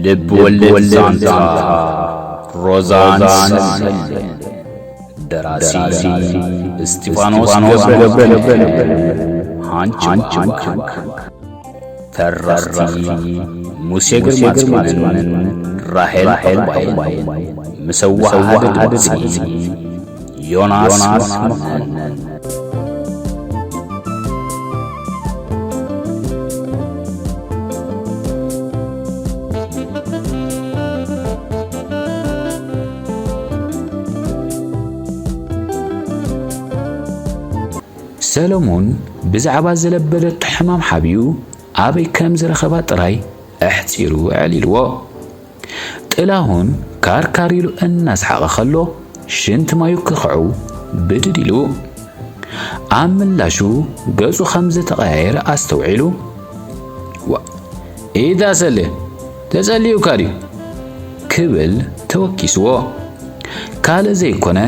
ልብ ወለድ ዛንታ ሮዛን ሰልመን። ደራሲ እስጢፋኖስ ገብረ፣ ሃንች ባንክ። ተረኽቲ ሙሴ ግርማጽዮንን ራሄል ባይን። ምስ ኣወሃህዳ ድምጺ ዮናስ መኮነን። ሰሎሞን ብዛዕባ ዝለበደቶ ሕማም ሓቢኡ ኣበይ ከም ዝረኸባ ጥራይ ኣሕጺሩ ኣዕሊልዎ። ጥላሁን ካርካር ኢሉ እናሰሓቐ ከሎ፣ ሽንቲ ማዩ ክኽዕው ብድድ ኢሉ። ኣብ ምላሹ ገጹ ከም ዝተቐያየረ ኣስተውዒሉ፣ "ዋ፣ ኢዳ ሰሌ፣ ተጸሊዩካ ድዩ?" ክብል ተወኪስዎ። ካልእ ዘይኮነ፣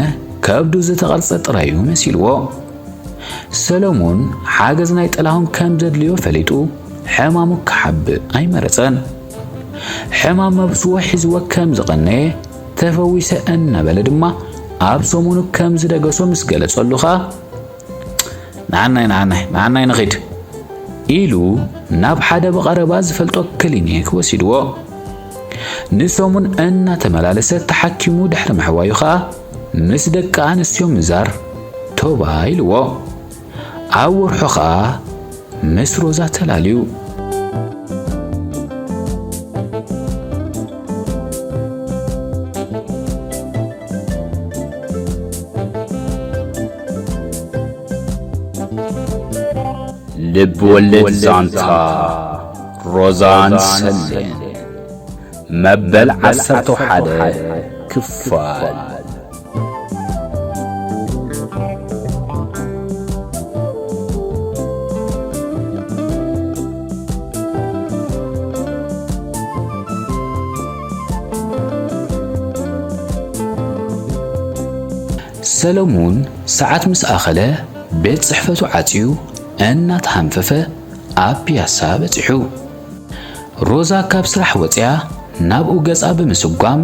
ከብዱ ዝተቐርጸ ጥራዩ መሲልዎ። ሰሎሞን ሓገዝ ናይ ጥላሁን ከም ዘድልዮ ፈሊጡ፣ ሕማሙ ክሓብእ ኣይመረጸን። ሕማም መብስዎ ሒዝዎ ከም ዝቐነየ፣ ተፈዊሰ እናበለ ድማ፣ ኣብ ሰሙኑ ከም ዝደገሶ ምስ ገለጸሉ ኸኣ፣ "ንዓናይ፣ ንዓናይ፣ ንዓናይ ንኺድ" ኢሉ ናብ ሓደ ብቐረባ ዝፈልጦ ክሊኒክ ወሲድዎ። ንሰሙን እናተመላለሰ ተሓኪሙ ድሕሪ ምሕዋዩ ኸኣ፣ ምስ ደቂ ኣንስትዮ ምዛር ቶባ ኢልዎ። ኣብ ወርሑ ኸኣ ምስ ሮዛ ተላልዩ። ልብ ወለድ ዛንታ ሮዛን ሰሌን። መበል ዓሰርተ ሓደ ክፋል። ሰለሙን ሰዓት ምስ ኣኸለ ቤት ጽሕፈቱ ዓጽዩ እናተሃንፈፈ ኣብ ፒያሳ በጺሑ። ሮዛ ካብ ስራሕ ወጺኣ ናብኡ ገጻ ብምስጓም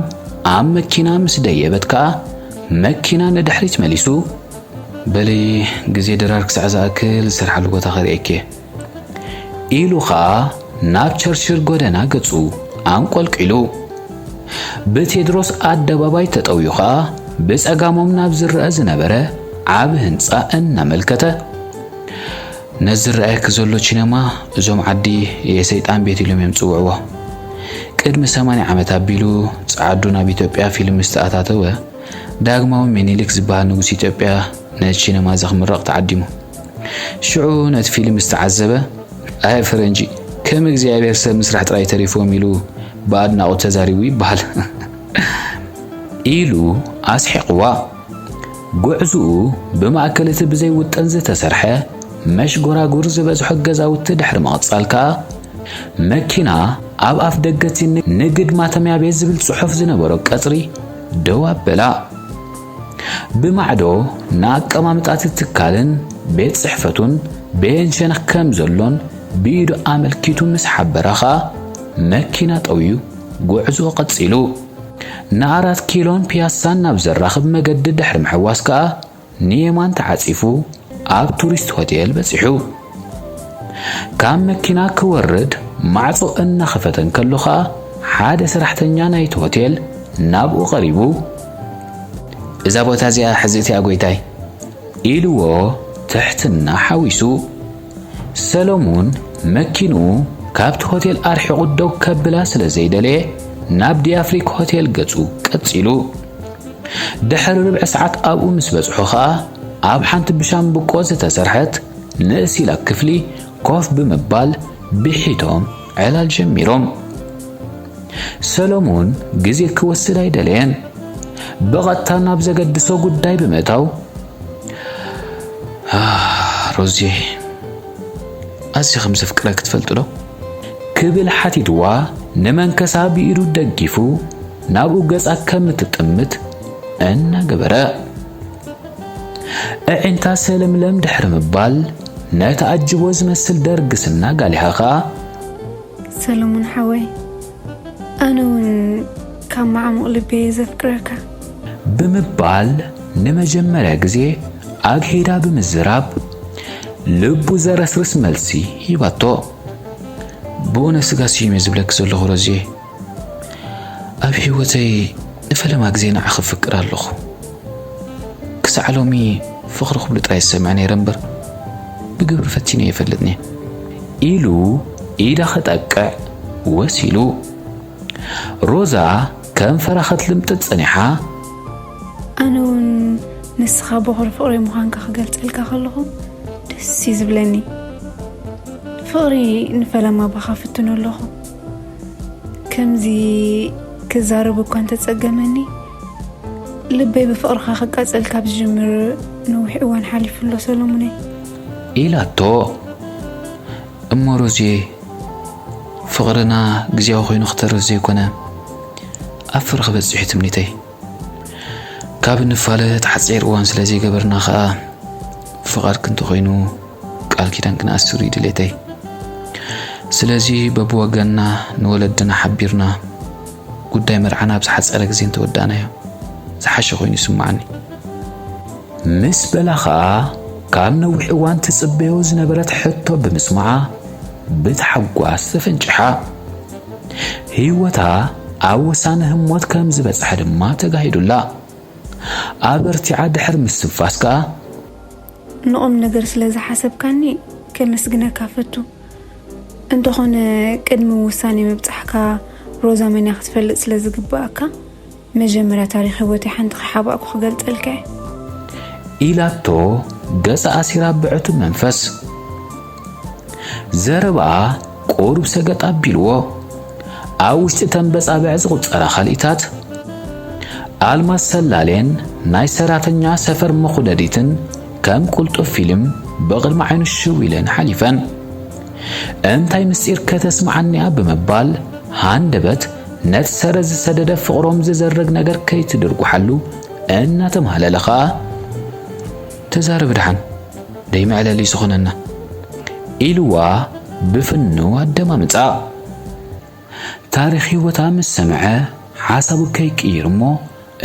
ኣብ መኪና ምስ ደየበት ከኣ መኪና ንድሕሪት መሊሱ፣ "በሊ ግዜ ድራር ክሳዕ ዝኣክል ዝሰርሓሉ ቦታ ከርእየኪ እየ" ኢሉ ኸኣ ናብ ቸርችል ጎደና ገጹ ኣንቆልቂሉ። ብቴድሮስ ኣደባባይ ተጠውዩ ኸኣ ብጸጋሞም ናብ ዝረኣ ዝነበረ ዓቢ ህንጻ እናመልከተ፣ "ነዚ ዝረኣየኪ ዘሎ ቺነማ እዞም ዓዲ የሰይጣን ቤት ኢሎም እዮም ዝጽውዕዎ። ቅድሚ ሰማንያ ዓመት ኣቢሉ ጸዓዱ ናብ ኢትዮጵያ ፊልም ምስ ተኣታተወ፣ ዳግማዊ ሚኒሊክ ዝበሃል ንጉስ ኢትዮጵያ ነቲ ቺነማ እዚ ክምረቕ ተዓዲሙ። ሽዑ ነቲ ፊልም ምስ ተዓዘበ፣ ኣየ ፈረንጂ፣ ከም እግዚኣብሔር ሰብ ምስራሕ ጥራይ ተሪፎም ኢሉ ብኣድናቖት ተዛሪቡ ይበሃል" ኢሉ ኣስሒቕዋ። ጉዕዝኡ ብማእከል እቲ ብዘይ ውጥን ዝተሰርሐ መሽጎራጉር ዝበዝሖ ገዛውቲ ድሕሪ ምቕጻል ከኣ፣ መኪና ኣብ ኣፍ ደገ እቲ ን-፣ ንግድ ማተሚያ ቤት ዝብል ጽሑፍ ዝነበሮ ቀጽሪ ደው ኣበላ። ብማዕዶ ንኣቀማምጣ እቲ ትካልን ቤት ጽሕፈቱን በየን ሸነኽ ከም ዘሎን ብኢዱ ኣመልኪቱ ምስ ሓበራ ኸኣ፣ መኪና ጠውዩ ጉዕዞ ቀጺሉ። ንኣራት ኪሎን ፒያሳን ናብ ዘራኽብ መገዲ ድሕሪ ምሕዋስ ከኣ ንየማን ተዓጺፉ ኣብ ቱሪስት ሆቴል በጺሑ። ካብ መኪና ክወርድ ማዕጾ እናኸፈተ እንከሎ ኸኣ ሓደ ሰራሕተኛ ናይቲ ሆቴል ናብኡ ቀሪቡ፣ "እዛ ቦታ እዚኣ ሕዝእቲ እያ ጎይታይ" ኢልዎ ትሕትና ሓዊሱ። ሰሎሙን መኪንኡ ካብቲ ሆቴል ኣርሒቑ ደው ከብላ ስለ ዘይደለየ፣ ናብ ዲኣፍሪክ ሆቴል ገጹ ቀጺሉ። ድሕሪ ርብዒ ሰዓት ኣብኡ ምስ በጽሑ ኸኣ፣ ኣብ ሓንቲ ብሻምብቆ ዝተሰርሐት ንእስ ኢላ ክፍሊ ኮፍ ብምባል ብሒቶም ዕላል ጀሚሮም። ሰሎሙን ግዜ ክወስድ ኣይደለየን። ብቐጥታ ናብ ዘገድሶ ጉዳይ ብምእታው፣ "ሮዚ፣ ኣዝየ ከም ዘፍቅረኪ ትፈልጢ ዶ?" ክብል ሓቲትዋ፣ ንመንከሳ ብኢዱ ደጊፉ ናብኡ ገጻ ከም እትጥምት እናገበረ። ኣዒንታ ሰለምለም ድሕሪ ምባል፣ ነቲ ኣጅቦ ዝመስል ደርግስና ጋሊሃ ኸኣ፣ "ሰለሙን ሓወይ፣ ኣነ እውን ካብ ማዕሙቕ ልበይ እየ ዘፍቅረካ። ብምባል ንመጀመርያ ግዜ ኣግሂዳ ብምዝራብ ልቡ ዘረስርስ መልሲ ሂባቶ። ብእውነት ስጋ ስዩም እየ ዝብለኪ ዘለኹ ሮዝየ። ኣብ ህይወተይ ንፈለማ ግዜ ንዓኺ እፍቅር ኣለኹ። ክሳዕ ሎሚ ፍቕሪ ክብሉ ጥራይ ዝሰምዕ ነይረ እምበር ብግብሪ ፈቲነ ይፈልጥኒ ኢሉ ኢዳ ክጠቅዕ ወሲሉ። ሮዛ ከንፈራ ከትልምጥጥ ጸኒሓ። ኣነ እውን ንስኻ በኹሪ ፍቕረይ ምዃንካ ክገልጸልካ ከለኹ ደስ እዩ ዝብለኒ። ፍቕሪ ንፈለማ ባኻ ፍትኖ ኣለኹ። ከምዚ ክዛረብ እኳ እንተጸገመኒ፣ ልበይ ብፍቕርኻ ክቃጸል ካብ ዝጅምር ነዊሕ እዋን ሓሊፉ ኣሎ ሰሎሙነይ። ኢላቶ። እሞ ሮዝየ፣ ፍቕርና ግዜያዊ ኮይኑ ክተርፍ ዘይኮነ፣ ኣብ ፍረ ክበጽሕ እዩ ትምኒተይ። ካብ እንፋለጥ ሓጺር እዋን ስለ ዘይገበርና ኸኣ፣ ፍቓድኪ እንተኾይኑ ቃል ኪዳን ክንኣስር እዩ ድሌተይ። ስለዚ በብወገንና ንወለድና ሓቢርና ጉዳይ መርዓና ኣብ ዝሓጸረ ግዜ እንተወዳእናዮ ዝሓሸ ኮይኑ ይስምዓኒ። ምስ በላ ኸኣ ካብ ነዊሕ እዋን ትጽበዮ ዝነበረት ሕቶ ብምስማዓ ብታሕጓስ ተፈንጭሓ። ህይወታ ኣብ ወሳኒ ህሞት ከም ዝበጽሐ ድማ ተጋሂዱላ። ኣበርቲዓ ድሕር ምስትንፋስ ከኣ ንቑም ነገር ስለ ዝሓሰብካኒ ከመስግነካ ፈቱ። እንተኾነ ቅድሚ ውሳኔ ምብጻሕካ ሮዛ መን እያ ክትፈልጥ ስለ ዝግብኣካ መጀመርያ ታሪኽ ህይወተይ ሓንቲ ከይሓባእኩ ክገልጸልካ እየ። ኢላቶ ገጻ ኣሲራ ብዕቱብ መንፈስ። ዘረባኣ ቁሩብ ሰገጥ ኣቢልዎ። ኣብ ውሽጢ ተን በጻብዕ ዝቑጸራ ካልኢታት ኣልማዝ ሰላሌን ናይ ሰራተኛ ሰፈር መኹደዲትን ከም ቁልጡፍ ፊልም ብቕድሚ ዓይኑ ሽው ኢለን ሓሊፈን። እንታይ ምስጢር ከተስምዓኒያ ብምባል ሃንደበት ነቲ ሰረዝ ዝሰደደ ፍቕሮም ዝዘርግ ነገር ከይትድርጉሓሉ እናተምሃለለ ኸኣ፣ ተዛረቢ ደሓን ደይመዕለሊ ዝኾነና ኢልዋ ብፍንው ኣደማምጻ። ታሪኽ ህይወታ ምስ ሰምዐ ሓሳቡ ከይቅይር እሞ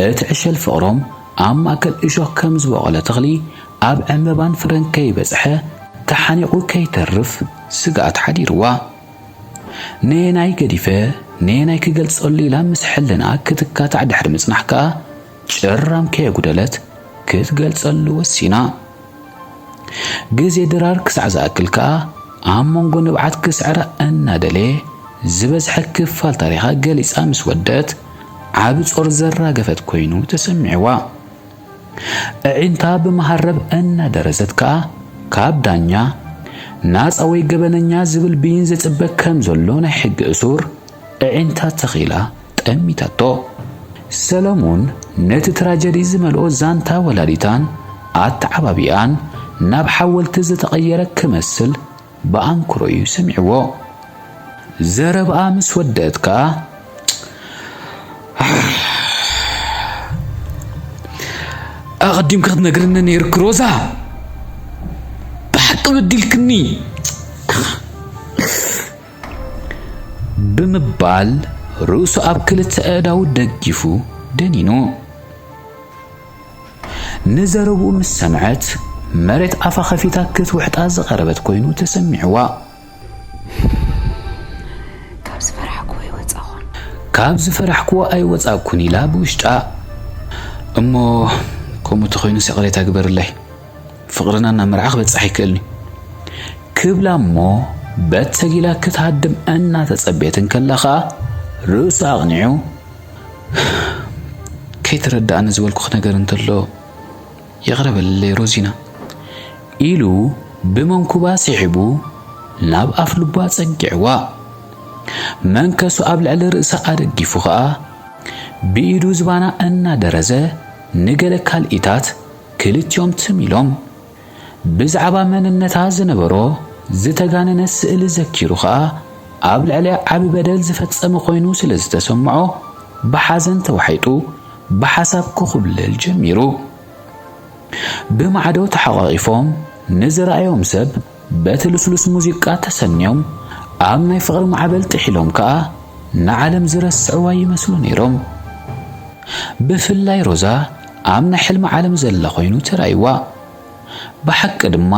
እቲ ዕሸል ፍቕሮም ኣብ ማእከል እሾኽ ከም ዝበቖለ ተኽሊ ኣብ ዕምባባን ፍረን ከይበጽሐ ተሓኒቑ ከይተርፍ ስግኣት ሓዲርዋ። ነየናይ ገዲፈ ነየናይ ክገልጸሉ ኢላ ምስ ሕልንኣ ክትካታዕ ድሕሪ ምጽናሕ ከኣ ጭራም ከየጉደለት ክትገልጸሉ ወሲና። ግዜ ድራር ክሳዕ ዝኣክል ከኣ ኣብ መንጎ ንብዓት ክስዕራ እናደለየ ዝበዝሐ ክፋል ታሪኻ ገሊጻ ምስ ወደት ዓቢ ጾር ዘራገፈት ኮይኑ ተሰሚዕዋ። ኣዒንታ ብመሃረብ እናደረዘት ከኣ ካብ ዳኛ ናጻ ወይ ገበነኛ ዝብል ብይን ዝጽበ ከም ዘሎ ናይ ሕጊ እሱር ኣዒንታ ተኺላ ጠሚታቶ። ሰለሙን ነቲ ትራጀዲ ዝመልኦ ዛንታ ወላዲታን ኣተዓባቢኣን ናብ ሓወልቲ ዝተቐየረ ክመስል ብኣንክሮ እዩ ሰሚዕዎ። ዘረባኣ ምስ ወደአት ከኣ ኣቐዲምኪ ክትነግርኒ ነይርኪ ሮዛ፣ ብሓቂ በዲልክኒ። ብምባል ርእሱ ኣብ ክልተ ኣእዳው ደጊፉ ደኒኑ። ንዘረብኡ ምስ ሰምዐት መሬት ኣፋ ከፊታ ክትውሕጣ ዝቐረበት ኮይኑ ተሰሚዕዋ። ካብ ዝፈራሕኩዎ ኣይወጻኹን። ካብ ዝፈራሕኩዎ ኣይወጻእኩን ኢላ ብውሽጣ። እሞ ከምኡ ተኾይኑስ ይቕሬታ ግበርለይ፣ ፍቕርና ናብ መርዓ ክበጽሕ ኣይክእልን እዩ ክብላ እሞ በተጊላ ክትሃድም እናተጸበየት እንከላ ኸኣ ርእሱ ኣቕኒዑ፣ ከይተረድኣኒ ዝበልኩኺ ነገር እንተሎ ይቕረ በልለይ ሮዚና ኢሉ ብመንኩባ ስሒቡ ናብ ኣፍ ልቡ ኣጸጊዕዋ። መንከሱ ኣብ ልዕሊ ርእሳ ኣደጊፉ ኸኣ ብኢዱ ዝባና እናደረዘ ንገለ ካልኢታት ክልቲኦም ትም ኢሎም። ብዛዕባ መንነታ ዝነበሮ ዝተጋነነ ስእሊ ዘኪሩ ኸኣ ኣብ ልዕሊኣ ዓቢ በደል ዝፈጸመ ኮይኑ ስለ ዝተሰምዖ ብሓዘን ተዋሒጡ ብሓሳብ ክኹብልል ጀሚሩ። ብማዕዶ ተሓቋቒፎም ንዝረኣዮም ሰብ በቲ ልስሉስ ሙዚቃ ተሰንዮም ኣብ ናይ ፍቕሪ ማዕበል ጥሒሎም ከኣ ንዓለም ዝረስዕዋ ይመስሉ ነይሮም። ብፍላይ ሮዛ ኣብ ናይ ሕልሚ ዓለም ዘላ ኮይኑ ተራእይዋ። ብሓቂ ድማ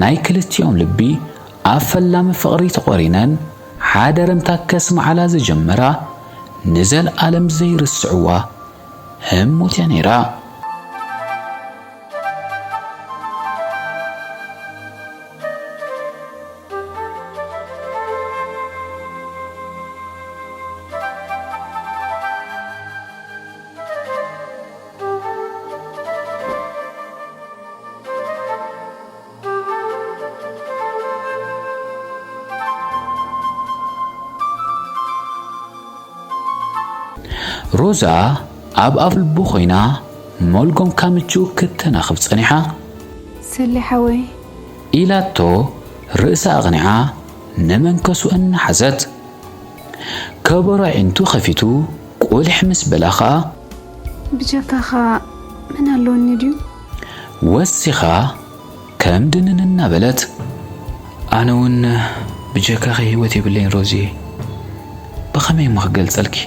ናይ ክልቲኦም ልቢ ኣብ ፈላሚ ፍቕሪ ተቖሪነን ሓደረምታ ከስምዓላ ዝጀመራ ንዘልኣለም ዘይርስዕዋ ህሞት እያ ነይራ። ሮዛ ኣብ ኣፍ ልቡ ኮይና መልጎም ካምችኡ ክተናኽፍ ጸኒሓ። ሰሌ ሓወይ። ኢላቶ ርእሳ ኣቕኒዓ ንመንከሱ እናሓዘት። ከበሮ ኣዒንቱ ከፊቱ ቁልሕ ምስ በላ ኸኣ። ብጀካኻ መን ኣለወኒ ድዩ? ወሲኻ ከም ድንን እናበለት። ኣነ እውን ብጀካኺ ህይወት የብለይን ሮዝየ። ብኸመይ እሞ ክገልጸልኪ?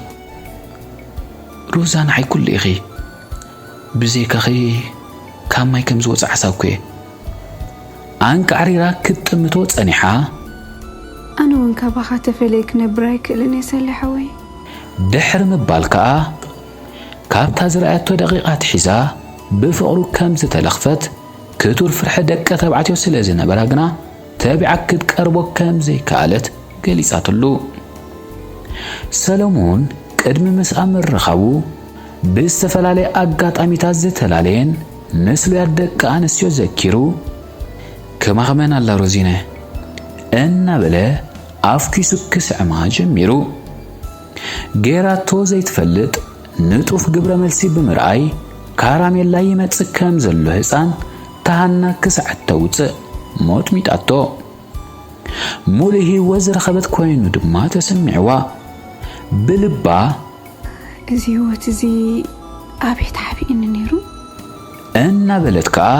ሮዛ ንዓይ ኩሉ ኢኺ። ብዘይካኺ ካብ ማይ ከም ዝወጽእ ዓሳ እኮ እየ። ኣንቃዕሪራ ክትጥምቶ ጸኒሓ። ኣነ እውን ካባኻ ተፈልየ ክነብር ኣይክእልን እየ ሰሌ ሓወይ። ድሕሪ ምባል ከኣ ካብታ ዝረኣየቶ ደቂቓ ኣትሒዛ ብፍቕሩ ከም ዝተለኽፈት ክቱር ፍርሒ ደቂ ተባዕትዮ ስለ ዝነበራ ግና ተቢዓ ክትቀርቦ ከም ዘይከኣለት ገሊጻትሉ። ሰለሙን ቅድሚ ምስኣ ምርኻቡ ብዝተፈላለየ ኣጋጣሚታት ዝተላለየን ምስሉያት ደቂ ኣንስትዮ ዘኪሩ፣ "ከማኺ መን ኣላ ሮዚነ?" እናበለ ኣፍኪሱ ክስዕማ ጀሚሩ። ጌራቶ ዘይትፈልጥ ንጡፍ ግብረ መልሲ ብምርኣይ፣ ካራሜላ ይመጽእ ከም ዘሎ ህጻን ተሃና ክሳዕ እተውጽእ ሞጥሚጣቶ። ሙሉእ ህይወት ዝረኸበት ኮይኑ ድማ ተሰሚዕዋ። ብልባ፣ "እዚ ህይወት እዚ ኣበይ ተሓቢእኒ ነይሩ?" እናበለት ከኣ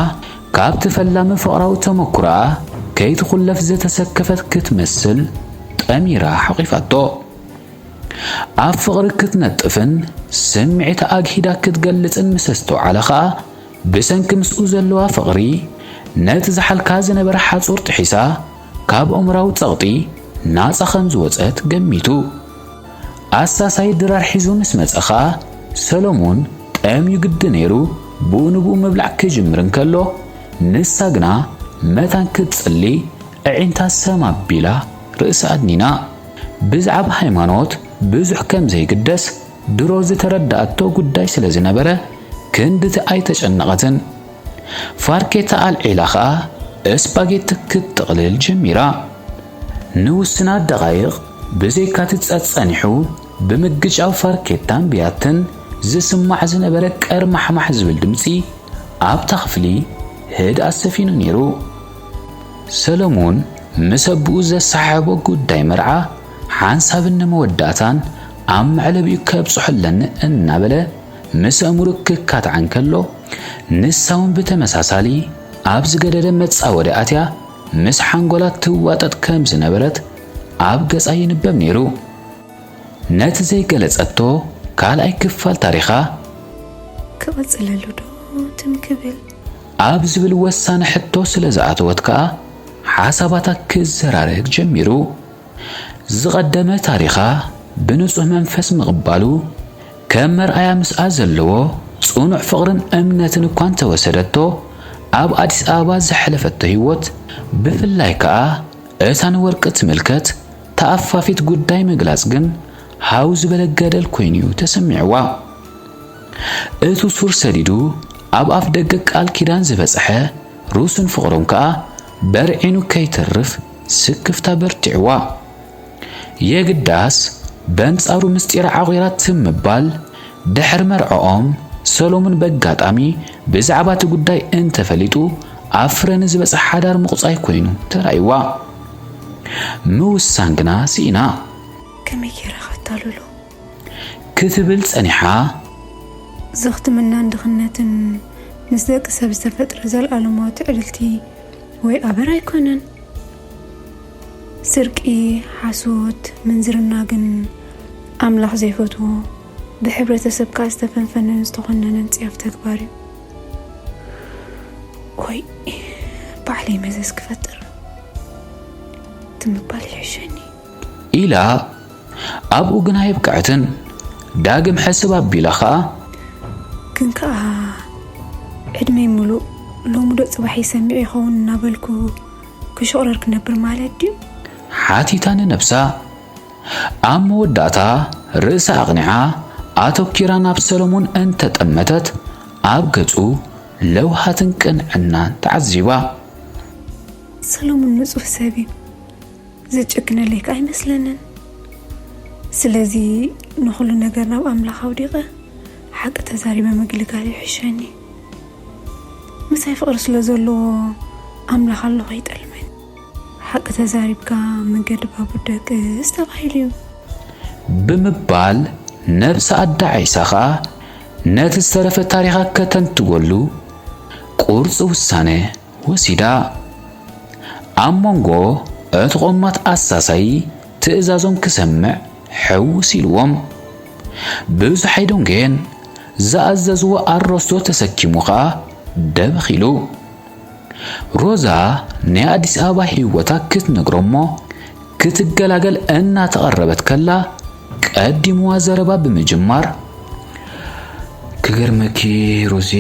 ካብቲ ፈላሚ ፍቕራዊ ተመኩሮኣ ከይትኹለፍ ዝተሰከፈት ክትመስል ጠሚራ ሓቒፋቶ። ኣብ ፍቕሪ ክትነጥፍን ስምዒታ ኣግሂዳ ክትገልጽን ምስ ኣስተውዓለ ኸኣ፣ ብሰንኪ ምስኡ ዘለዋ ፍቕሪ፣ ነቲ ዝሓልካ ዝነበረ ሓጹር ጥሒሳ፣ ካብ ኣእምራዊ ጸቕጢ ናጻ ከም ዝወጸት ገሚቱ። ኣሳሳይ ድራር ሒዙ ምስ መጸ ኸኣ፣ ሰሎሞን ጠምዩ ግዲ ነይሩ ብኡ ንብኡ ምብላዕ ክጅምር እንከሎ፣ ንሳ ግና መታን ክትጽሊ፣ ኣዒንታ ሰም ኣቢላ ርእሳ ኣድኒና። ብዛዕባ ሃይማኖት ብዙሕ ከም ዘይግደስ ድሮ ዝተረድኣቶ ጉዳይ ስለ ዝነበረ፣ ክንድቲ ኣይተጨነቐትን። ፋርኬታ ኣልዒላ ኸኣ እስፓጌቲ ክትጥቕልል ጀሚራ። ንውስናት ደቓይቕ ብዘይካቲ ጸጸኒሑ፣ ብምግጫው ፋርኬታን ብያትን ዝስማዕ ዝነበረ ቀርማሕማሕ ዝብል ድምጺ ኣብታ ክፍሊ ህድኣት ሰፊኑ ነይሩ። ሰለሙን ምስ ኣቦኡ ዘሰሓሕቦ ጉዳይ መርዓ ሓንሳብን ንመወዳእታን ኣብ መዕለቢኡ ከብጽሖ ኣለኒ እናበለ ምስ ኣእምሩ ክካታዕ እንከሎ፣ ንሳ እውን ብተመሳሳሊ ኣብ ዝገደደ መጻወዲ ኣትያ ምስ ሓንጎላ ትዋጠጥ ከም ዝነበረት ኣብ ገጻ ይንበብ ነይሩ። ነቲ ዘይገለጸቶ ካልኣይ ክፋል ታሪኻ፣ "ክቕጽለሉ ዶ ትም ክብል?" ኣብ ዝብል ወሳኒ ሕቶ ስለ ዝኣተወት ከኣ፣ ሓሳባታ ክዘራረግ ጀሚሩ። ዝቐደመ ታሪኻ ብንጹህ መንፈስ ምቕባሉ፣ ከም መርኣያ ምስኣ ዘለዎ ጽኑዕ ፍቕርን እምነትን እኳ እንተወሰደቶ፣ ኣብ ኣዲስ ኣበባ ዘሕለፈቶ ህይወት፣ ብፍላይ ከኣ እታ ንወርቂ ትምልከት ተኣፋፊት ጉዳይ ምግላጽ ግን ሃው ዝበለ ገደል ኮይኑ'ዩ ተሰሚዕዋ። እቱ ሱር ሰዲዱ ኣብ ኣፍ ደገ ቃል ኪዳን ዝበጽሐ ሩስን ፍቕሮም ከኣ በርዒኑ ከይተርፍ ስክፍታ በርቲዕዋ። የግዳስ በንጻሩ ምስጢራ ዓቑራ ትም ምባል፣ ድሕሪ መርዕኦም ሰሎሙን በጋጣሚ ብዛዕባ እቲ ጉዳይ እንተፈሊጡ ኣብ ፍረ ንዝበጽሕ ሓዳር ምቑጻይ ኮይኑ ተራእይዋ። ምውሳን ግና ስኢና። ከመይ ገይረ ከታልሎ? ክትብል ጸኒሓ። ዘኽትመናን ድኽነትን ምስ ደቂ ሰብ ዝተፈጥረ ዘለኣለማዊ ትዕድልቲ ወይ ኣበር ኣይኮነን። ስርቂ፣ ሓሶት፣ ምንዝርና ግን ኣምላኽ ዘይፈትዎ፣ ብሕብረተሰብ ከኣ ዝተፈንፈነን ዝተኾነነን ጽያፍ ተግባር እዩ። ወይ ባዕለይ መዘዝ ክፈጥር ትምባል ይሕሸኒ። ኢላ ኣብኡ ግን ኣየብቅዐትን። ዳግም ሕስብ ኣቢላ ኸኣ ግን ከኣ ዕድመይ ሙሉእ ሎሚ ዶ ጽባሕ ይሰምዕ ይኸውን እናበልኩ ክሽቕረር ክነብር ማለት ድዩ? ሓቲታ ንነብሳ። ኣብ መወዳእታ ርእሳ ኣቕኒዓ ኣተኪራ ናብ ሰሎሙን እንተጠመተት ኣብ ገጹ ለውሃትን ቅንዕናን ተዓዚባ። ሰሎሙን ንጹህ ሰብ እዩ። ዘጨክነለይ ከኣ ኣይመስለንን። ስለዚ ንኹሉ ነገር ናብ ኣምላኽ ኣውዲቐ ሓቂ ተዛሪበ ምግልጋል ይሕሸኒ። ምሳይ ፍቕሪ ስለ ዘለዎ ኣምላኽ ኣለኹ ይጠልመን። ሓቂ ተዛሪብካ መገዲ ባቡር ደቅስ ተባሂሉ እዩ። ብምባል ነብሲ ኣዳዒሳ ኸኣ ነቲ ዝተረፈ ታሪኻ ከተንትወሉ ቁርፂ ውሳነ ወሲዳ። ኣብ መንጎ እቲ ቆማት ኣሳሳይ ትእዛዞም ክሰምዕ ሕውስ ኢልዎም። ብዙሕ ኣይደንጎየን። ዝኣዘዝዎ ኣሮስቶ ተሰኪሙ ኸኣ ደበኽ ኢሉ። ሮዛ ናይ ኣዲስ ኣበባ ህይወታ ክትነግሮ እሞ ክትገላገል እናተቐረበት ከላ ቀዲምዋ ዘረባ ብምጅማር፣ ክገርመኪ ሮዚ፣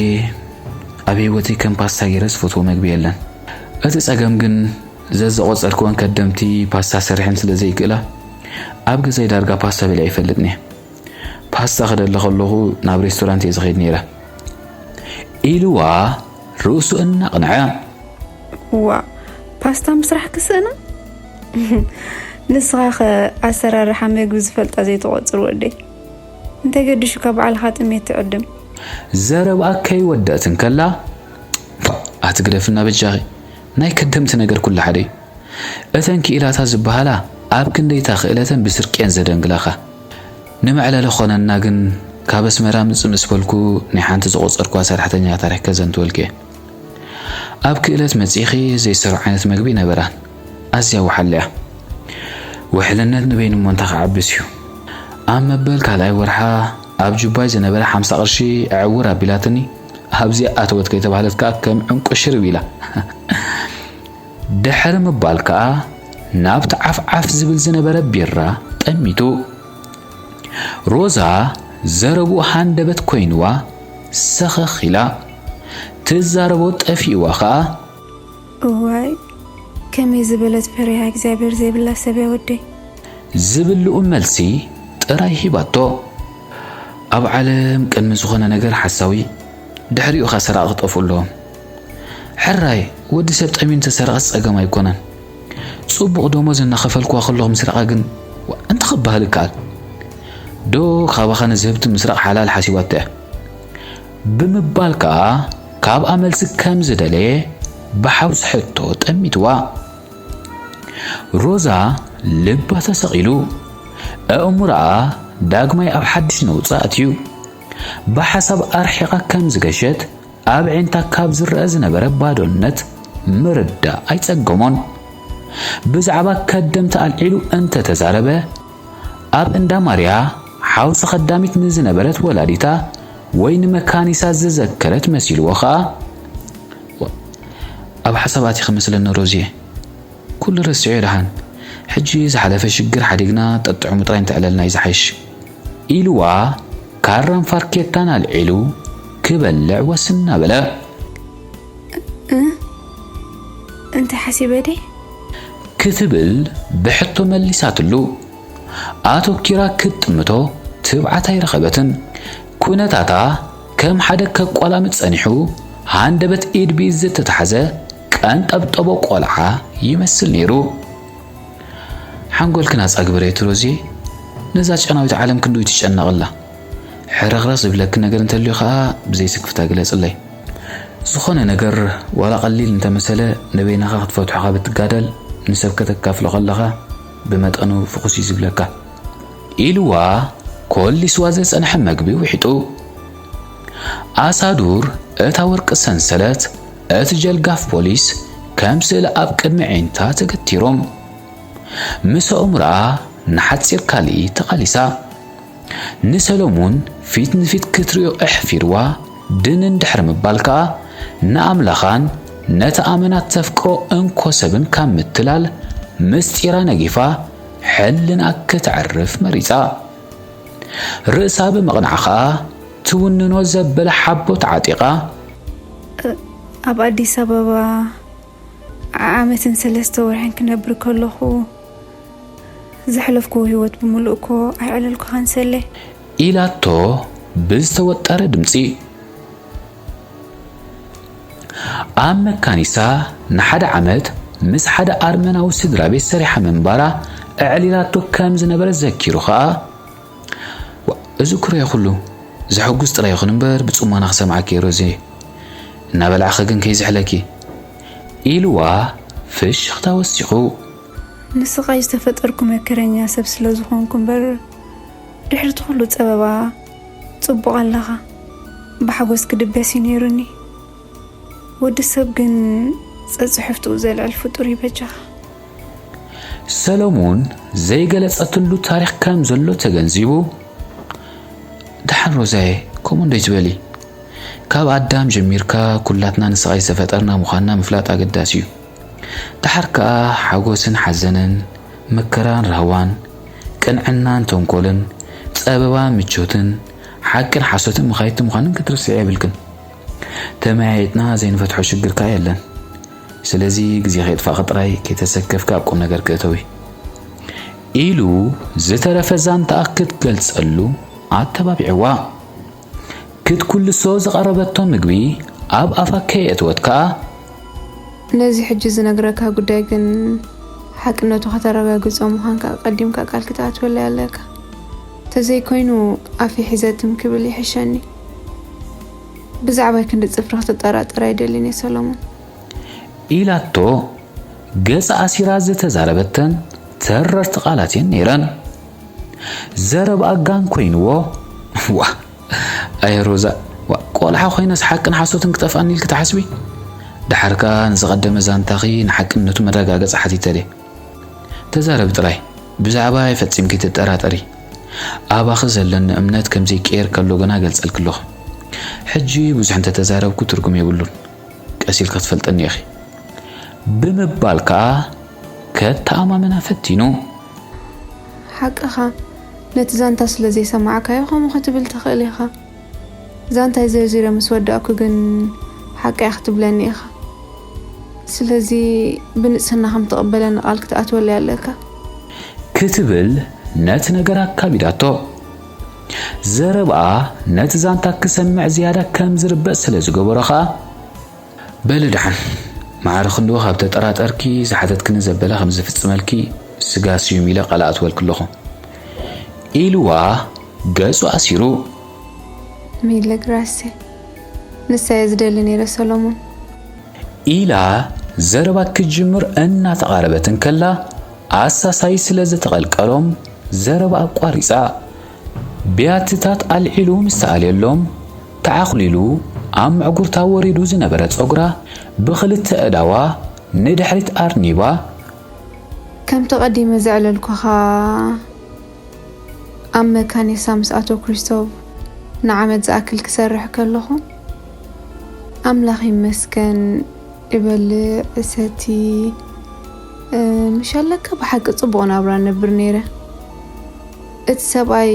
ኣብ ህይወተይ ከም ፓስታ ገይረ ዝፈትዎ መግቢ የለን። እቲ ጸገም ግን ዘዘቖጸርክወን ከደምቲ ፓስታ ሰሪሐን ስለ ዘይክእላ ኣብ ገዛይ ዳርጋ ፓስታ በሊዐ ኣይፈልጥን እየ። ፓስታ ክደሊ ከለኹ ናብ ሬስቶራንት እየ ዝኸይድ ነይረ ኢልዋ ርእሱ እናቕንዐ። ዋ ፓስታ ምስራሕ ክስእና? ንስኻ ኸ ኣሰራርሓ መግቢ ዝፈልጣ ዘይትቖጽር ወደይ? እንተገዲሹካ ባዕልኻ ጥሜት ትዕድም። ዘረብኣ ከይወደእት እንከላ ኣቲ ግደፍና በጃኺ፣ ናይ ከደምቲ ነገር ኩሉ ሓደ እዩ። እተን ክኢላታ ዝበሃላ ኣብ ክንደይታ ክእለተን ብስርቂ እየን ዘደንግላኻ። ንመዕለሊ ክኾነና ግን ካብ ኣስመራ ምጽእ ምስ በልኩ ናይ ሓንቲ ዝቖጸርኩዋ ሰራሕተኛ ታሪኽ ከዘንትወልኪ እየ። ኣብ ክእለት መጺኺ ዘይሰሩ ዓይነት መግቢ ነበራን ኣዝያ ወሓል እያ። ውሕልነት ንበይኑ እሞ እንታይ ክዓብስ እዩ። ኣብ መበል ካልኣይ ወርሓ ኣብ ጁባይ ዝነበረ ሓምሳ ቅርሺ ዕውር ኣቢላትኒ። ኣብዚኣ ኣተወት ከይተባህለት ከኣ ከም ዕንቁ ሽርብ ኢላ። ድሕሪ ምባል ከኣ ናብቲ ዓፍዓፍ ዝብል ዝነበረ ቢራ ጠሚቱ። ሮዛ ዘረብኡ ሃንደበት ኮይንዋ ሰኸኽ ኢላ። ትዛረቦ ጠፊእዋ ከኣ። እዋይ ከመይ ዝበለት ፈሪሃ እግዚኣብሔር ዘይብላ ሰብ እያ ወደይ። ዝብልኡ መልሲ ጥራይ ሂባቶ። ኣብ ዓለም ቅድሚ ዝኾነ ነገር ሓሳዊ ድሕሪኡ ኸኣ ሰራቒ ክጠፍኡ ኣለዎም። ሕራይ ወዲ ሰብ ጠምዩ እንተሰረቐስ ጸገም ኣይኮነን። ጽቡቕ ደሞዝ እናኸፈልክዋ ከለኹ ምስራቓ ግን ዋእ እንታይ ክበሃል ይከኣል? ዶ ካባኻ ንዝህብቲ ምስራቕ ሓላል ሓሲባቶ እያ? ብምባል ከኣ ካብኣ መልሲ ከም ዝደለየ ብሓውሲ ሕቶ ጠሚትዋ። ሮዛ ልባ ተሰቒሉ፣ ኣእምሮኣ ዳግማይ ኣብ ሓድሽ ነውጺ ኣእትዩ። ብሓሳብ ኣርሒቓ ከም ዝገሸት ኣብ ኣዒንታ ካብ ዝረኣ ዝነበረ ባዶነት ምርዳእ ኣይጸገሞን። ብዛዕባ ከደምቲ ኣልዒሉ እንተ ተዛረበ፣ ኣብ እንዳ ማርያ ሓውሲ ኸዳሚት ንዝነበረት ወላዲታ ወይ ንመካኒሳ ዝዘከረት መሲልዎ ኸኣ፣ ኣብ ሓሳብ ኣቲኺ መስለኒ ሮዝየ። ኩሉ ረሲዑ ደሓን። ሕጂ ዝሓለፈ ሽግር ሓዲግና ጠጥዕሙ ጥራይ እንተዕለልና እዩ ዝሓይሽ። ኢልዋ ካራን ፋርኬታን ኣልዒሉ ክበልዕ ወስ እናበለ። እ? እንታይ ሓሲበ ድየ? ክትብል ብሕቶ መሊሳትሉ። ኣተኪራ ክትጥምቶ ትብዓት ኣይረኸበትን። ኩነታታ ከም ሓደ ከቋላምጥ ጸኒሑ ሃንደበት ኢድ ብኢድ ዝተታሕዘ ቀንጠብጠቦ ቆልዓ ይመስል ነይሩ። ሓንጎልኪ ናጻ ግበርዮ ሮዝየ፣ ነዛ ጨናዊት ዓለም ክንድኡ ትጨነቕ ኣላ። ሕርኽርኽ ዝብለኪ ነገር እንተልዩ ኸኣ ብዘይ ስክፍታ ግለጽለይ። ዝኾነ ነገር ዋላ ቀሊል እንተመሰለ ንበይንኻ ክትፈትሖ ካብ እትጋደል ንሰብ ከተካፍሎ ከለኻ ብመጠኑ ፍኹስ እዩ ዝብለካ። ኢልዋ ኮሊስዋ ዝጸንሐ መግቢ ውሒጡ። ኣሳዱር እታ ወርቂ ሰንሰለት እቲ ጀልጋፍ ፖሊስ ከም ስእሊ ኣብ ቅድሚ ዒንታ ተገቲሮም። ምስ ኣእምሮኣ ንሓጺር ካልእ ተቓሊሳ። ንሰሎሙን ፊት ንፊት ክትርእዮ ኣሕፊርዋ ድንን ድሕሪ ምባል ከኣ ንኣምላኻን ነቲ ኣመና ተፍቅሮ እንኮ ሰብን ካብ ምትላል ምስጢራ ነጊፋ ሕልና ክተዕርፍ መሪጻ። ርእሳ ብምቕናዕ ከኣ ትውንኖ ዘበለ ሓቦ ተዓጢቓ። ኣብ ኣዲስ ኣበባ ዓመትን ሰለስተ ወርሕን ክነብር ከለኹ ዘሕለፍኩዎ ህይወት ብምሉእ እኮ ኣይዕለልኩኻን ሰሌ። ኢላቶ ብዝተወጠረ ድምጺ። ኣብ መካኒሳ ንሓደ ዓመት ምስ ሓደ ኣርመናዊ ስድራ ቤት ሰሪሓ ምንባራ ኣዕሊላቶ ከም ዝነበረ ዘኪሩ ኸኣ፣ "ዋ፣ እዚ ኩርያ ኩሉ ዘሐጉስ ጥራይ ይኹን እምበር ብጽሞና ክሰምዓኪ እየ ሮዜ። እናበላዕኺ ግን ከይዝሕለኪ" ኢልዋ ፍሽኽታ ወሲኹ። ንስቓይ ዝተፈጠርኩ መከረኛ ሰብ ስለ ዝኾንኩ እምበር፣ ድሕሪ እቲ ኩሉ ጸበባ ጽቡቕ ኣለኻ። ብሓጎስ ክድበስ እዩ ነይሩኒ። ወዲ ሰብ ግን ጸጽሕፍትኡ ዘልዕል ፍጡር እዩ በጃኻ። ሰሎሙን ዘይገለጸትሉ ታሪኽ ከም ዘሎ ተገንዚቡ፣ "ደሓን ሮዛየ፣ ከምኡ እንዶ ይትበሊ። ካብ ኣዳም ጀሚርካ ኩላትና ንስቓይ ዝተፈጠርና ምዃንና ምፍላጥ ኣገዳሲ እዩ። ደሓር ከኣ ሓጎስን ሓዘንን፣ መከራን ራህዋን፣ ቅንዕናን ተንኮልን፣ ጸበባን ምቾትን፣ ሓቅን ሓሶትን መኻይድቲ ምዃንን ክትርስዒ የብልክን። ተመያይጥና ዘይንፈትሖ ሽግር ከኣ የለን። ስለዚ ግዜ ከየጥፋእኺ ጥራይ ከይተሰከፍኪ ኣብ ቁም ነገር ክእተዊ" ኢሉ ዝተረፈ ዛንታኣ ክትገልጸሉ ኣተባቢዕዋ። ክትኩልሶ ዝቐረበቶ ምግቢ ኣብ ኣፋ ከየእተወት ከኣ፣ ነዚ ሕጂ ዝነግረካ ጉዳይ ግን ሓቅነቱ ከተረጋግጾ ምዃንካ ቀዲምካ ቃል ክትኣትወለይ ኣለካ። ተዘይኮይኑ ኣፈይ ሒዘ ትም ክብል ይሕሸኒ። ብዛዕባይ ክንዲ ጽፍሪ ክትጠራጠር ኣይደልን እየ ሰሎሞን። ኢላቶ ገጻ ኣሲራ ዝተዛረበተን ተረርቲ ቃላት እየን ነይረን። ዘረብኣ ጋን ኮይንዎ፣ "ዋ፣ ኣየ ሮዛ፣ ዋ፣ ቆልዓ ኮይነስ ሓቅን ሓሶትን ክጠፍኣኒ ኢልኪ ትሓስቢ? ደሓር ከኣ ንዝቐደመ ዛንታኺ ንሓቅነቱ መረጋገጺ ሓቲተ ድየ? ተዛረቢ ጥራይ፣ ብዛዕባይ ፈጺምኪ ትጠራጠሪ። ኣባኺ ዘለኒ እምነት ከም ዘይቅየር ከሎ ግና እገልጸልኪ ኣለኹ። ሕጂ ብዙሕ እንተተዛረብኩ ትርጉም የብሉን። ቀስ ኢልኪ ክትፈልጥኒ ኢኺ" ብምባል ከኣ ከተኣማምና ፈቲኑ። ሓቅኻ፣ ነቲ ዛንታ ስለ ዘይሰማዕካዮ ከምኡ ክትብል ትኽእል ኢኻ። ዛንታይ ዘርዚረ ምስ ወዳእኩ ግን ሓቀይ ክትብለኒ ኢኻ። ስለዚ ብንጽህና ከም ትቕበለኒ ቃል ክትኣትወለይ ኣለካ። ክትብል ነቲ ነገር ኣካቢዳቶ። ዘረብኣ ነቲ ዛንታ ክሰምዕ ዝያዳ ከም ዝርበጽ ስለ ዝገበሮ ኸኣ፣ በሊ ደሓን፣ ማዕረ ክንድኡ ካብ ተጠራጠርኪ፣ ዝሓተትክኒ ዘበለ ከም ዝፍጽመልኪ ስጋ ስዩም ኢለ ቃል ኣእትወልኪ ኣለኹ። ኢልዋ ገጹ ኣሲሩ። ሚለ ግራሴ፣ ንሳየ ዝደሊ ነይረ ሰሎሞን። ኢላ ዘረባ ክትጅምር እናተቓረበት እንከላ፣ ኣሳሳይ ስለ ዝተቐልቀሎም ዘረባ ኣቋሪጻ። ብያትታት ኣልዒሉ ምስ ተኣልየሎም፣ ተዓኹሊሉ ኣብ ምዕጉርታ ወሪዱ ዝነበረ ጸጉራ ብኽልተ ኣእዳዋ ንድሕሪት ኣርኒባ። ከምቲ ቀዲመ ዘዕለልኩኻ፣ ኣብ መካኒሳ ምስ ኣቶ ክሪስቶቭ ንዓመት ዝኣክል ክሰርሕ ከለኹ፣ ኣምላኽ ይመስገን፣ እበልዕ፣ እሰቲ፣ እ፣ ምሽ ኣለካ፣ ብሓቂ ጽቡቕ ናብራ ነብር ነይረ። እቲ ሰብኣይ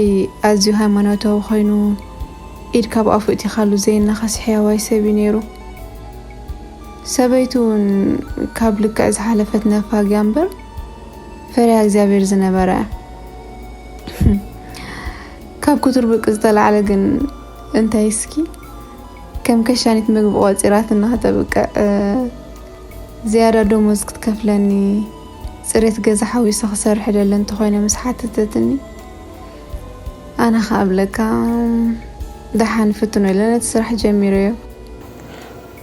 ኣዝዩ ሃይማኖታዊ ኮይኑ፣ ኢድ ካብ ኣፉ እቲኻሉ ዘየናኸስ ሕያዋይ ሰብ እዩ ነይሩ። ሰበይቱ እውን ካብ ልክዕ ዝሓለፈት ነፋግያ እምበር፣ ፈሪሃ እግዚኣብሔር ዝነበረ። ካብ ክትርብቂ ዝተላዕለ ግን እንታይ እስኪ፣ ከም ከሻኒት ምግቢ ቆጺራትና ከተብቅዕ፣ ዝያዳ ደሞዝ ክትከፍለኒ፣ ጽሬት ገዛ ሓዊሱ ክሰርሕ ደለ እንተኾይነ ምስ ሓተተትኒ፣ ኣነ ኸኣ እብለካ፣ ደሓን ፍትኖ ኢለ ነቲ ስራሕ ጀሚረዮ።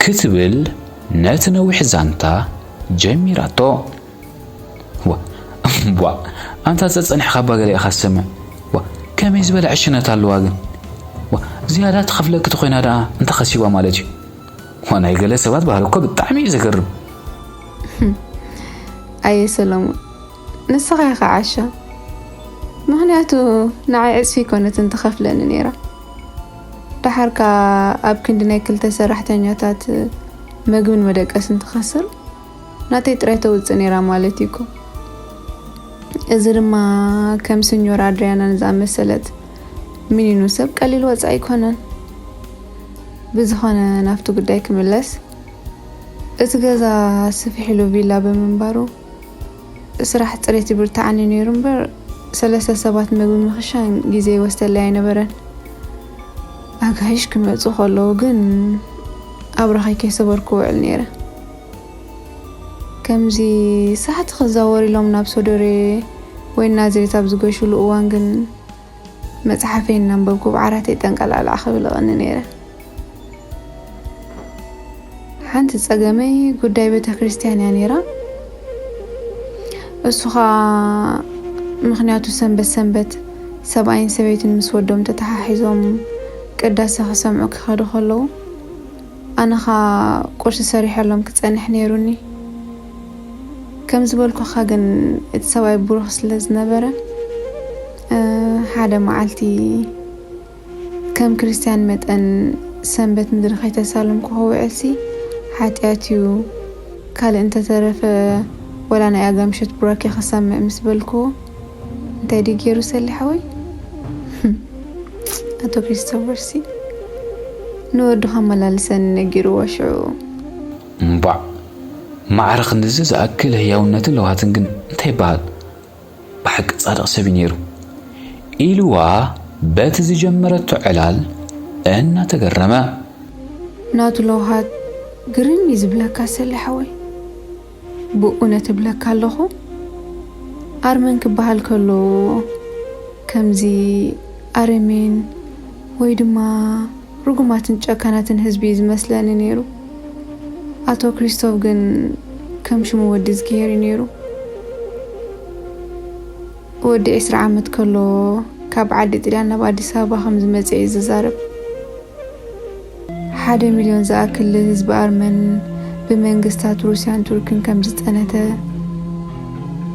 ክትብል ነቲ ነዊሕ ዛንታ ጀሚራቶ። ዋ፣ ዋ፣ ኣንታ ጸጸኒሕካ እባ ገለ ኢኻ ትሰምዕ። ዋ፣ ከመይ ዝበለ ዕሽነት ኣለዋ ግን። ዋ፣ ዝያዳ ትኸፍለኪ ተኾይና ደኣ እንታይ ከሲባ ማለት እዩ? ዋ፣ ናይ ገለ ሰባት ባህሪ እኮ ብጣዕሚ እዩ ዘገርም። ኣየ ሰለሙን፣ ንስኻ ኢኻ ዓሻ። ምኽንያቱ ንዓይ ዕፅፊ ኣይኮነትን ትኸፍለኒ ነይራ። ደሓር ከኣ ኣብ ክንዲ ናይ ክልተ ሰራሕተኛታት መግብን መደቀስን ትኸስር፣ ናተይ ጥራይ ተውፅእ ነይራ ማለት እዩ እኮ። እዚ ድማ ከም ስኞር ኣድሪያናን ዝኣመሰለት ሚኒኑ ሰብ ቀሊል ወፃኢ ኣይኮነን። ብዝኾነ ናብቲ ጉዳይ ክምለስ፣ እቲ ገዛ ስፍሕ ኢሉ ቪላ ብምንባሩ ስራሕ ፅሬት ይብርትዓኒ ነይሩ እምበር ሰለስተ ሰባት ምግቢ ምኽሻን ግዜ ይወስደለይ ኣይነበረን። ኣጋይሽ ክመፁ ከለዉ ግን ኣብራኸይ ከይሰበርኩ ውዕል ነይረ። ከምዚ ሳሕቲ ክዛወር ኢሎም ናብ ሶዶሬ ወይ ናዝሬት ኣብ ዝገሽሉ እዋን ግን መጽሓፈይ እናንበብኩ ብዓራተይ ጠንቀላዕላዕ ክብል እቐኒ ነይረ። ሓንቲ ጸገመይ ጉዳይ ቤተ ክርስቲያን እያ ነይራ። እሱ ኸኣ ምኽንያቱ ሰንበት ሰንበት ሰብኣይን ሰበይትን ምስ ወዶም ተተሓሒዞም ቅዳሴ ክሰምዑ ክኸዱ ከለዉ ኣነ ኸኣ ቁርሲ ሰሪሐሎም ክጸንሕ ነይሩኒ። ከም ዝበልኩኻ ግን እቲ ሰብኣይ ብሩኽ ስለ ዝነበረ ሓደ መዓልቲ ከም ክርስትያን መጠን ሰንበት ምድሪ ከይተሳለምኩ ክውዕልሲ ሓጢኣት እዩ፣ ካልእ እንተተረፈ ወላ ናይ ኣጋ ምሸት ቡራኬ ክሰምዕ ምስ በልኩዎ እንታይ ድዩ ገይሩ ሰሊሓወይ? ኣቶ ክሪስቶፈርሲ ንወዱ ከመላልሰኒ ነጊርዎ ሽዑ። እምቧዕ ማዕረ ክንድዚ ዝኣክል ህያውነትን ለውሃትን ግን እንታይ ይበሃል? ብሓቂ ጻድቕ ሰብ እዩ ነይሩ ኢልዋ በቲ ዝጀመረቶ ዕላል እናተገረመ። ናቱ ለውሃት ግርም እዩ ዝብለካ ሰሊሓወይ። ብእውነት እብለካ ኣለኹ ኣርመን ክበሃል ከሎ ከምዚ ኣረሜን ወይ ድማ ርጉማትን ጨካናትን ህዝቢ እዩ ዝመስለኒ ነይሩ። ኣቶ ክሪስቶፍ ግን ከም ሽሙ ወዲ ዝገሄር እዩ ነይሩ። ወዲ ዕስራ ዓመት ከሎ ካብ ዓዲ ጥልያን ናብ ኣዲስ ኣበባ ከም ዝመፀ እዩ ዝዛረብ። ሓደ ሚልዮን ዝኣክል ህዝቢ ኣርመን ብመንግስታት ሩስያን ቱርክን ከም ዝፀነተ፣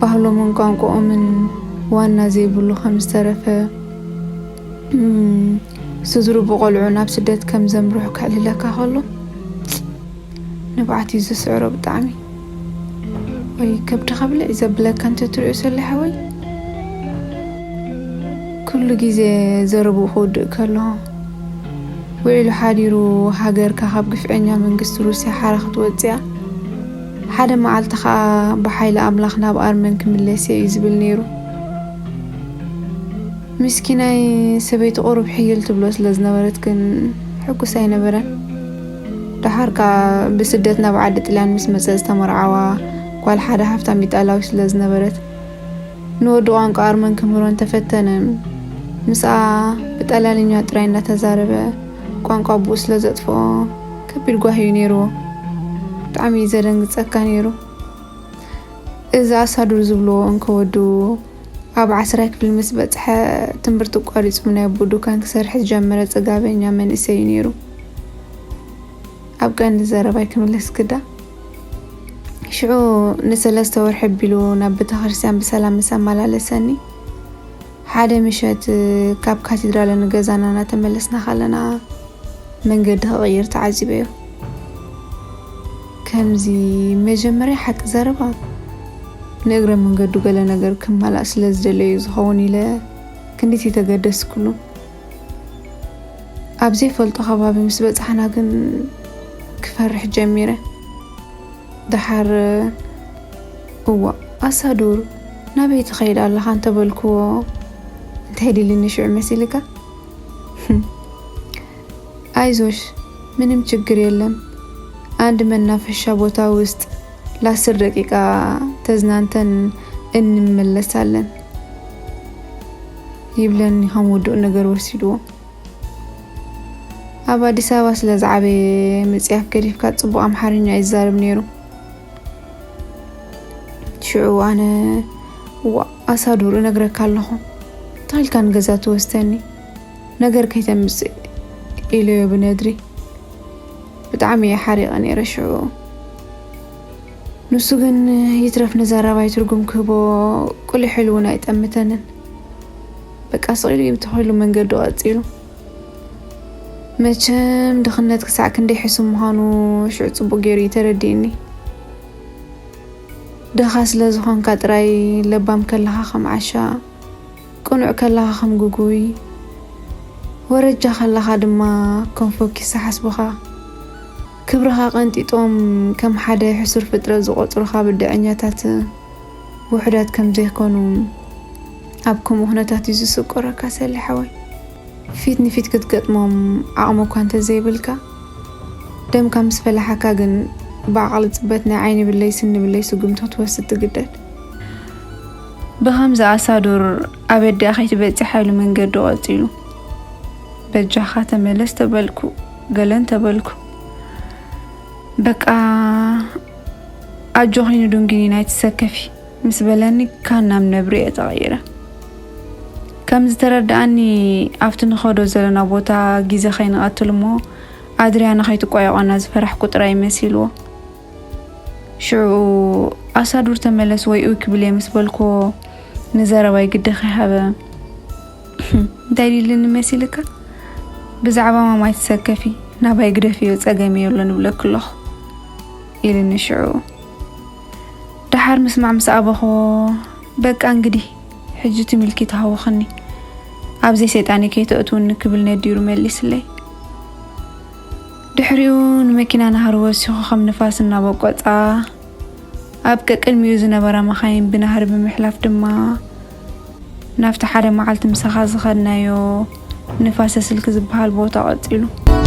ባህሎምን ቋንቋኦምን ዋና ዘይብሉ ከም ዝተረፈ፣ ስድሩ ብቆልዑ ናብ ስደት ከም ዘምርሑ ክዕልለካ ከሎ ንብዓት እዩ ዝስዕሮ ብጣዕሚ። ወይ ከብድኻ ብልዕ ዘብለካ እንተትሪኦ ሰሊሓወይ። ኩሉ ግዜ ዘረብኡ ክውድእ ከሎ ውዒሉ ሓዲሩ ሃገርካ ካብ ግፍዐኛ መንግስቲ ሩስያ ሓራ ክትወፅያ ሓደ መዓልቲ ከዓ ብሓይሊ ኣምላኽ ናብ ኣርመን ክምለስ እየ እዩ ዝብል ነይሩ። ምስኪናይ ሰበይቲ ቁሩብ ሕይል ትብሎ ስለ ዝነበረት ግን ሕጉስ ኣይነበረን። ደሓር ከዓ ብስደት ናብ ዓዲ ጥልያን ምስ መፀ ዝተመርዓዋ ጓል ሓደ ሃፍታም ኢጣላዊ ስለ ዝነበረት ንወዲ ቋንቋ ኣርመን ክምህሮ እንተፈተነ ምስኣ ብጣልያንኛ ጥራይ እናተዛረበ ቋንቋ ብኡ ስለ ዘጥፍኦ ከቢድ ጓሂ እዩ ነይርዎ። ብጣዕሚ እዩ ዘደንግፀካ ነይሩ። እዚ ኣሳዱር ዝብልዎ እንከወዱ ኣብ ዓስራይ ክፍሊ ምስ በጽሐ ትምህርቲ ኣቋሪጹ ናይ ኣቦ ዱካን ክሰርሕ ዝጀመረ ጽጋበኛ መንእሰይ እዩ ነይሩ። ኣብ ቀንዲ ዘረባይ ክምለስ ግዳ ሽዑ ንሰለስተ ወርሒ ኣቢሉ ናብ ቤተ ክርስቲያን ብሰላም ምስ ኣመላለሰኒ ሓደ ምሸት ካብ ካቴድራል ንገዛና እናተመለስና ከለና መንገዲ ክቕይር ተዓዚበዮ። ከምዚ መጀመርያ ሓቂ ዘረባ ንእግረ መንገዱ ገለ ነገር ክማላእ ስለ ዝደለዩ ዝኸውን ኢለ ክንዲት ይተገደስኩሉ። ኣብ ዘይፈልጦ ከባቢ ምስ በጻሕና ግን ክፈርሕ ጀሚረ። ደሓር እዋ ኣሳዱር ናበይ ትኸይድ ኣለኻ እንተበልክዎ እንታይ ዲልኒ ሽዑ መሲልካ? አይዞሽ ምንም ችግር የለም። አንድ መናፈሻ ቦታ ውስጥ ለአስር ደቂቃ ተዝናንተን እንመለሳለን ይብለኒ ከም ውዱእ ነገር ወሲድዎ። ኣብ ኣዲስ ኣበባ ስለ ዝዓበየ ምፅያፍ ገዲፍካ ፅቡቕ ኣምሓርኛ ይዛረብ ነይሩ። ሽዑ ኣነ ዋ ኣሳዱር እነግረካ ኣለኹ ተኺልካ ንገዛ ትወስደኒ ነገር ከይተምፅእ ኢለዮ ብነድሪ። ብጣዕሚ እየ ሓሪቐ ነይረ ሽዑ። ንሱ ግን ይትረፍ ንዘረባይ ትርጉም ክህቦ ቁሊሕ ኢሉ እውን ኣይጠምተንን። በቃ ስቕ ኢሉ እዩ ብተኸሉ መንገዱ ቀጺሉ። መቸም ድኽነት ክሳዕ ክንደይ ሕሱም ምዃኑ ሽዑ ጽቡቕ ገይሩ እዩ ተረዲእኒ። ድኻ ስለ ዝኾንካ ጥራይ ለባም ከለኻ ከም ዓሻ፣ ቅኑዕ ከለኻ ከም ግጉይ፣ ወረጃ ከለኻ ድማ ከም ፎኪስ ዝሓስቡኻ፣ ክብርኻ ቀንጢጦም ከም ሓደ ሕሱር ፍጥረት ዝቖጽሩኻ ብድዐኛታት ውሑዳት ከም ዘይኮኑ ኣብ ከምኡ ኩነታት እዩ ዝስቆረካ ሰሊ ሓወይ። ፊት ንፊት ክትገጥሞም ዓቕሚ እኳ እንተዘይብልካ፣ ደምካ ምስ ፈላሓካ ግን ብዓቕሊ ጽበት ናይ ዓይኒ ብለይ ስኒ ብለይ ስጉምቲ ክትወስድ ትግደድ። ብኸምዚ ኣሳዱር ኣበዳ ከይትበጽሕ ሓይሉ መንገዱ ቀጺሉ። በጃኻ ተመለስ ተበልኩ፣ ገለን ተበልኩ። በቃ ኣጆኺ ንዱንጊኒ ናይ ትሰከፊ ምስ በለኒ ካናም ነብሪ እየ ተቐይረ። ከም ዝተረድኣኒ ኣብቲ ንኸዶ ዘለና ቦታ ግዜ ከይንቐትል እሞ ኣድርያ ንኸይትቋየቖና ዝፈራሕኩ ጥራይ መሲልዎ። ሽዑ ኣሳዱር ተመለስ ወይ ኡይ ክብል እየ ምስ በልክዎ ንዘረባይ ግዲ ከይሃበ እንታይ ኢልኒ መሲልካ? ብዛዕባ ማማይ ትሰከፊ ናባይ ግደፍዮ ጸገም የብሎን እብለኪ ኣለኹ ኢልኒ ሽዑ። ደሓር ምስማዕ ምስ ኣበኽዎ በቃ እንግዲህ ሕጂ ትሚልኪ ተሃውኽኒ ኣብዘይ ሰይጣኒ ከይተእትውኒ ክብል ነዲሩ መሊስለይ። ድሕሪኡ ንመኪና ናህሪ ወሲኹ ከም ንፋስ እናበቆጻ ኣብ ቀቅድሚኡ ዝነበራ መኻይን ብናህሪ ብምሕላፍ ድማ ናብቲ ሓደ መዓልቲ ምሳኻ ዝኸድናዮ ንፋሰ ስልኪ ዝበሃል ቦታ ቀጺሉ።